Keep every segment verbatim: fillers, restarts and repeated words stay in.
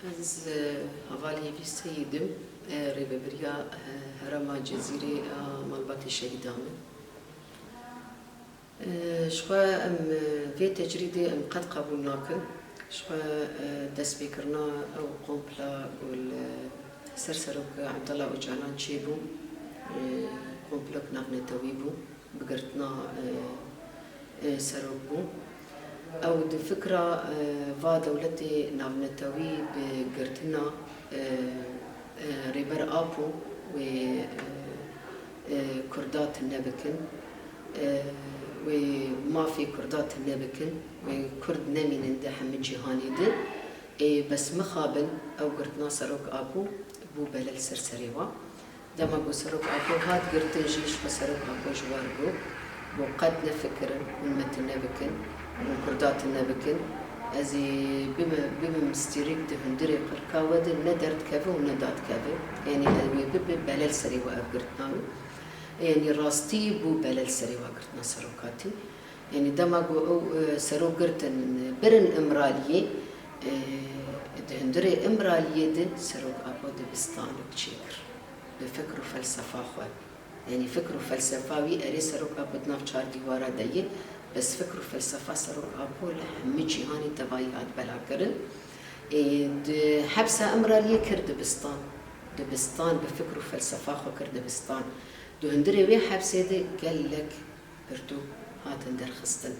Ez, e, hevalê Hêvî Seyîd im, e, rêvebiriya, e, herêma Cizîrê a malbatê şehîdan im. E, ji xwe em, e, vê tecrîdê em qet qebûl nakin. Ji xwe, e, destpêkirina ew kompla ku li ser Serok Abdullah Ocalan çêbû, e, komplek navnetewî bû. Bi girtina, e, e, serok bû. Ew di fikra, e, va dewletê navnetewî bi girtina, e, e, Rêber Apo wê, e, e, Kurda tune bikin, e, wê mafê Kurda tune bikin, wê Kurd nemînin di hemî cîhanê de. Ê, bes mixabin ew girtina Serok Apo bû bele li ser serê wa. Dema ku Serok Apo hat girtin jî, ji xwe Serok Apo ji war got, got, qet nefikirin, hûn me tune bikin, hûn Kurda tune bikin. Ez ê bime, bibim stîrîk di hundirê qirka we de, ne derdikeve û ne dadikeve. Yanî ew ê bibe bele li serê we ev girtina wî. Yanî rastî bû bele li serê we girtina Serok Apo. Yanî dema ku ew, e, serok girtin, birin Îmraliyê, e, di hundirê Îmraliyê de Serok Apo dibistanek çêkir. Bi fikr û felsefa xwe. Yanî fikr û felsefa wî erê Serok Apo di nav çar dîwara de ye, bes fikr û felsefa Serok Apo li hemî cîhanê tevayî hat belakirin. Ê, di hepsa Îmraliyê kir dibistan. Dibistan, bi fikr û felsefa xwe kir dibistan. Di hundirê wê hepsê de gelek pirtûk hatin derxistin.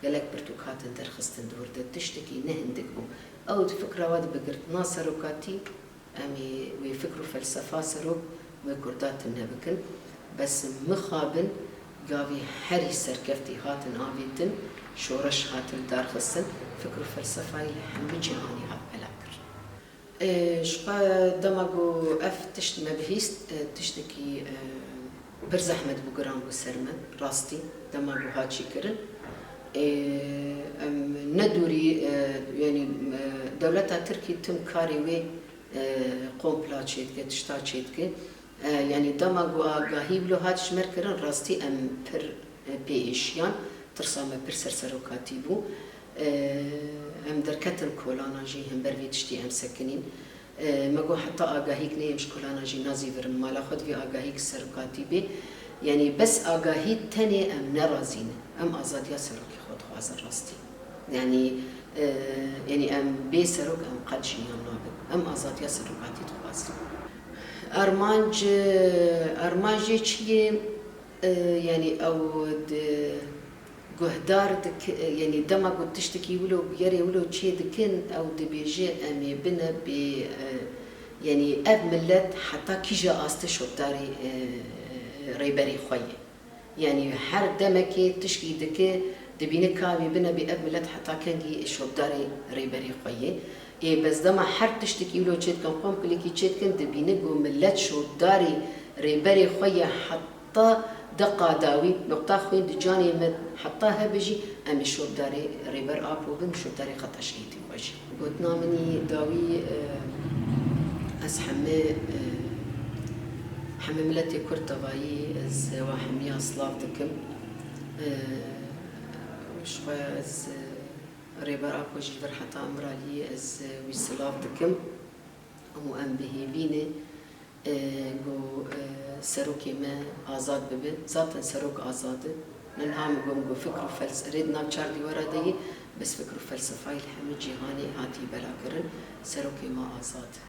Gelek pirtûk hatin derxistin di wir de. Tiştekî ne hindik bû. Ew di fikra we de bi girtina serokatî, em ê wê fikr û felsefa serok wê Kurda tune bikin. Bes mixabin gavê herî serkeftî hatin avêtin, şoreş hatin darxistin, fikr û felsefayê li hemî cîhanê hat belakirin. E, ji xwe dema ku ev tişt me bihîst, e, tiştekî, e, pir zehmet bû, giran bû ser me, rastî, dema ku hat çêkirin. E, em ne dûrî, e, yanî, e, dewleta Tirkî tim karê wê, e, kompla çêdike, tişta çêdike. E, yanî dema ku agahî wilo hat ji me re kirin, rastî em pir, e, pê êşiyan, tirsa me pir ser serokatî bû. E, em derketin kolana jî, hember vê tiştî em sekinîn. E, me got heta agahîk neyêm ji kolana jî nazîvirim. Mala xwe divê agahîk serokatî bê. Yanî bes agahî tenê em nerazî ne. Em azadiya serokê xwe dixwazin rastî. Yanî, e, yanî em bê serok em qet jiyan nabin. Em azadiya serokatî dixwazin. Armanc, armanc jê çi ye? E, yanî ew di guhdar dik-, e, yanî dema ku tiştekî wilo, bûyerê wilo çê dikin, ew dibêje, em ê bine bê, e, yanî ev milet heta kîja astê şopdarê, e, rêberê xwe ye. Yanî her demekê tişkî dike, dibîne ka em ê bine bê ev milet heta kengî şopdarê rêberê xwe ye. Ê, bes dema her tiştekî wilo çêdikin, komplekî çêdikin, dibîne ku milet şopdarê rêberê xwe ye heta deqa dawî, noqta xwîn di canê me heta hebe jî, em ê şopdarê Rêber Apo bin, şopdarê xeta şehîdê xwe jî. Gotina min î dawî, e, ez hemî, e, hemî miletê Kurd tevayî ez wa hemiya silav dikim. E, ji xwe ez, e, Rêber Apo jî vir heta Îmraliyê ez, e, wî silav dikim û em bi hêvî ne, e, ku, e, serokê me azad bibe. Zaten serok azad e. Min niha min got, min got fikr û fels-, rê di nav çar dîwara de ye, bes fikr û felsefayê li hemî cîhanê hatiye belakirin. Serokê me azad e.